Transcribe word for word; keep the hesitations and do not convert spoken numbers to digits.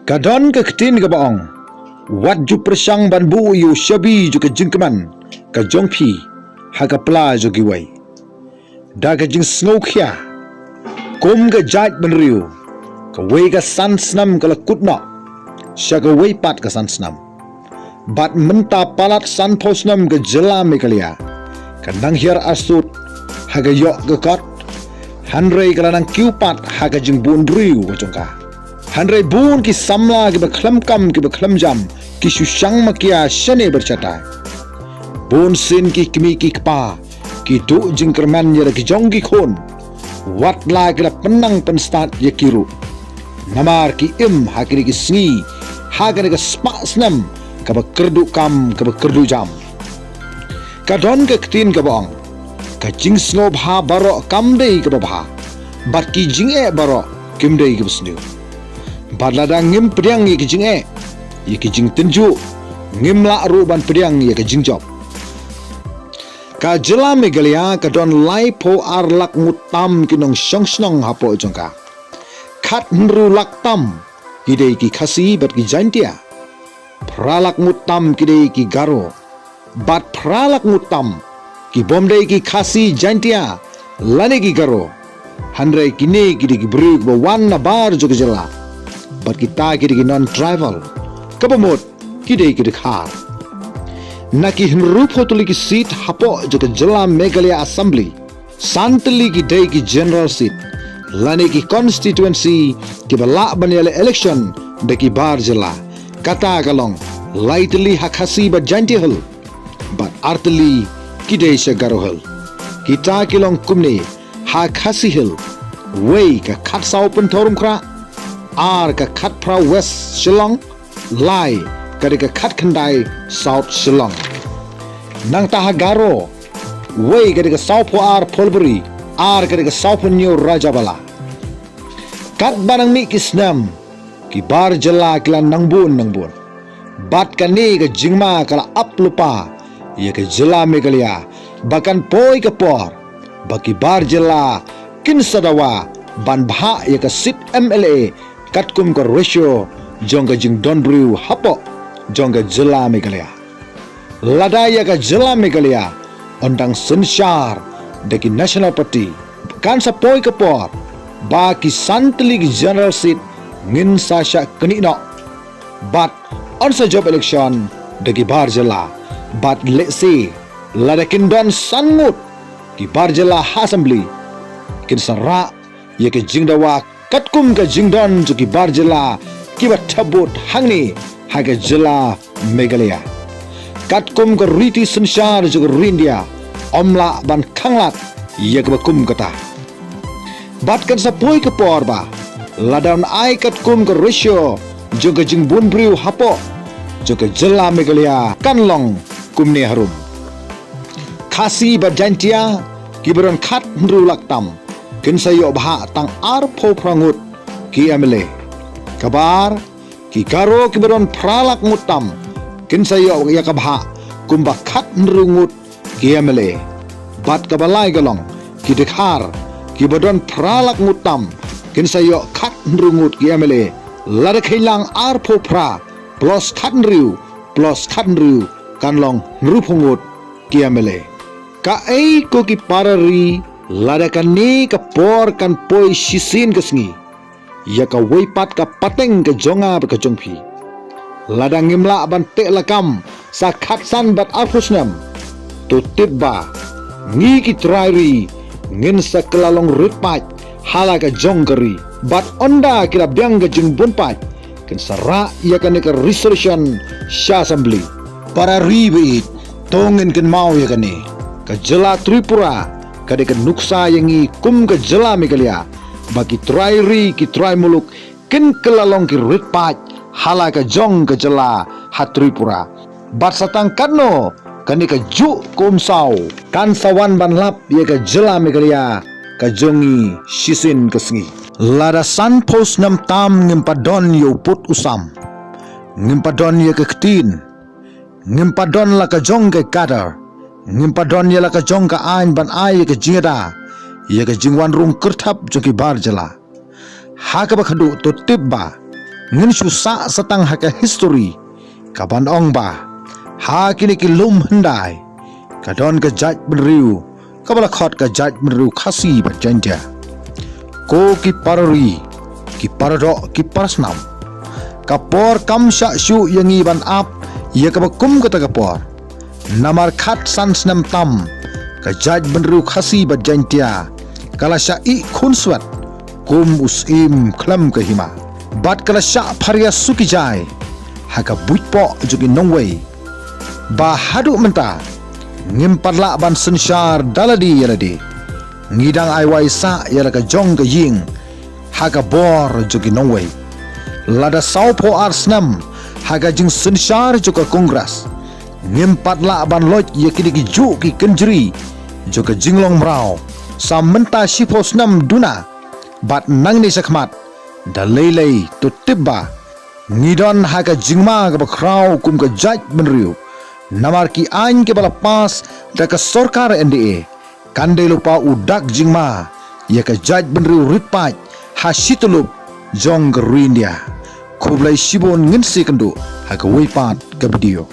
Ka don ka ktien kaba ong, wat ju pyrshang ban buh ïa u shabi jong ka jingkmen ka jong phi ha ka pla jong kiwei. Da ka jingsngewkhia, kum ka jaitbynriew, kawei ka san snem ka la kut noh sha kawei pat ka san snem. Bad mynta palat sanphew snem ka jylla Meghalaya ka nang hiar arsut ha ka ïoh ka kot, hynrei ka la nang kiew pat ha ka jingbun briew ka jong ka. Hynrei bun ki samla kiba khlem kam kiba khlem jam ki shu shang makia shane bad shatai. Bun sien ki kmie ki kpa ki duh jingkyrmen ïa la ki jong ki khun, wat la ki la pynnang pynstad ïa ki ruh. Namar ki im ha kine ki sngi, ha kane ka spah snem kaba kyrduh kam kaba kyrduh jam. Ka don ka ktien kaba ong, ka jingsngewbha baroh kam dei kaba bha, bad ki jingeh baroh kim dei kaba sniew. Bad lada ngim pdiang ïa ki jingeh, ïa ki jingtynjuh, ngim lah ruh ban pdiang ïa ka jingjop. Ka jylla Meghalaya ka don laiphew ar lak ngut tam ki nongshong shnong hapoh jong ka. Khathynriew lak tam ki dei ki Khasi bad ki Jaintia. Phra lak ngut tam ki dei ki Garo. Bad phra lak ngut tam ki bym dei ki Khasi, Jaintia lane ki Garo. Hynrei kine ki dei ki briew ba wan na bar jong ka jylla. Bad kita ki dei ki non-tribal, kaba mut ki dei ki dkhar. Na ki hynriewphew tylli ki seat hapoh jong ka jylla Meghalaya Assembly, san tylli ki dei ki general seat lane ki constituency kiba lah ban ïaleh election da ki bar jylla. Kata ka long, lai tylli ha Khasi bad Jaintia Hills, bad ar tylli ki dei sha Garo Hills. Kita ki long kumne: ha Khasi Hills, wei ka khatsaw Pynthorumkhrah, ar ka khatphra West Shillong, lai ka dei ka khatkhyndai South Shillong. Nangta ha Garo, wei ka dei ka sawphew ar Phulbari, ar ka dei ka sawphew hynñiew Rajabala. Katba nang mih ki snem, ki bar jylla ki la nang bun nang bun. Bad kane ka jingma ka la ap lypa ïa ka jylla Meghalaya ba kan poi ka por ba ki bar jylla kin sa dawa ban bhah ïa ka seat M L A katkum ka ratio jong ka jingdon briew hapoh jong ka jylla Meghalaya. Lada ïa ka jylla Meghalaya yn dang synshar da ki National Party, kan sa poi ka por ba ki san tylli ki general seat ngin sa shah knieh noh. Bad yn sa jop election da ki bar jylla. Bad lehse lada kin don san ngut ki bar jylla ha Assembly, kin sa rah ïa ka jingdawa katkum ka jingdon jong ki bar jylla kiba thep vote hangne ha ka jylla Meghalaya. Katkum ka riti synshar jong ka ri India, ym lah ban khanglad ïa kaba kum kata. Bad kan sa poi ka por ba lada yn ai katkum ka ratio jong ka jingbun briew hapoh jong ka jylla Meghalaya, kan long kumne harum: Khasi bad Jaintia kiba don khathynriew lak tam kin sa ïoh bhah tang arphew phra ngut ki M L A. Kaba ar, ki Garo kiba don phra lak ngut tam kin sa ïoh ïa ka bhah kumba khathynriew ngut ki M L A. Bad kaba lai ka long, ki dkhar kiba don phra lak ngut tam kin sa ïoh khathynriew ngut ki M L A. Lada kheiñ lang arphew phra plus khathynriew plus khathynriew kan long hynriewphew ngut ki M L A. Kaei ko ki para ri, lada kane ka por kan poi shisien ka sngi ïa kawei pat ka pateng ka jong nga bad ka jong phi, lada ngim lah ban teh lakam sa khatsan bad arphew snem, to tip ba ngi ki trai ri ngin sa kylla long rit paid ha la ka jong ka ri. Bad ynda ki la biang ka jingbun paid, kin sa rah ïa kane ka resolution sha Assembly. Para ri baieit, to ngin kynmaw ïa kane: ka jylla Tripura ka dei ka nuksa ïa ngi kum ka jylla Meghalaya, ba ki trai ri, ki trai muluk kin kylla long ki rit paid ha la ka jong ka jylla ha Tripura. Bad sa tang katno kane kajuh ka umsaw kan sa wan ban lap ïa ka jylla Meghalaya ka jong ngi shisien ka sngi. Lada sanphew snem tam ngim pat don ïa u pud u sam, ngim pat don ïa ka ktien, ngim pat don la ka jong ka cadre, ngim pat don ïa la ka jong ka aiñ ban ai ïa ka jingïada, ïa ka jingwan rung kyrthap jong ki bar jylla. Ha kaba khadduh to tip ba ngin shu sah satang ha ka history kaban ong ba ha kine ki lum hyndai ka don ka jaitbynriew kaba la khot ka jaitbynriew Khasi bad Jaintia. Ko ki para ri, ki para doh, ki para snam, ka por kam shah shuh ïa ngi ban ap ïa kaba kum kata ka por. Namar khatsan snem tam ka jaitbynriew Khasi bad Jaintia ka la shah ih khunswet kum u syiem khlem ka hima, bad ka la shah pharia suki jai ha ka buit poh jong ki nongwei. Ba haduh mynta ngim pat lah ban synshar da lade ïa lade. Ngi dang ai wai sah ïa la ka jong ka ïing ha ka bor jong ki nongwei. Lada sawphew ar snem ha ka jingsynshar jong ka Congress, ngim pat lah ban loit ïa kine ki juh ki kynjri jong ka jinglong mraw. Sa mynta shiphew snem duna bad nangne shakhmat, da lei lei to tip ba ngi don ha ka jingma kaba khraw kum ka jaitbynriew. Namar ki aiñ kiba la pass da ka sorkar N D A kan dei lypa u dak jingma ïa ka jaitbynriew rit paid ha shi tyllup jong ka ri India. Khublei shibun, ngin sa ïakynduh ha kawei pat ka video.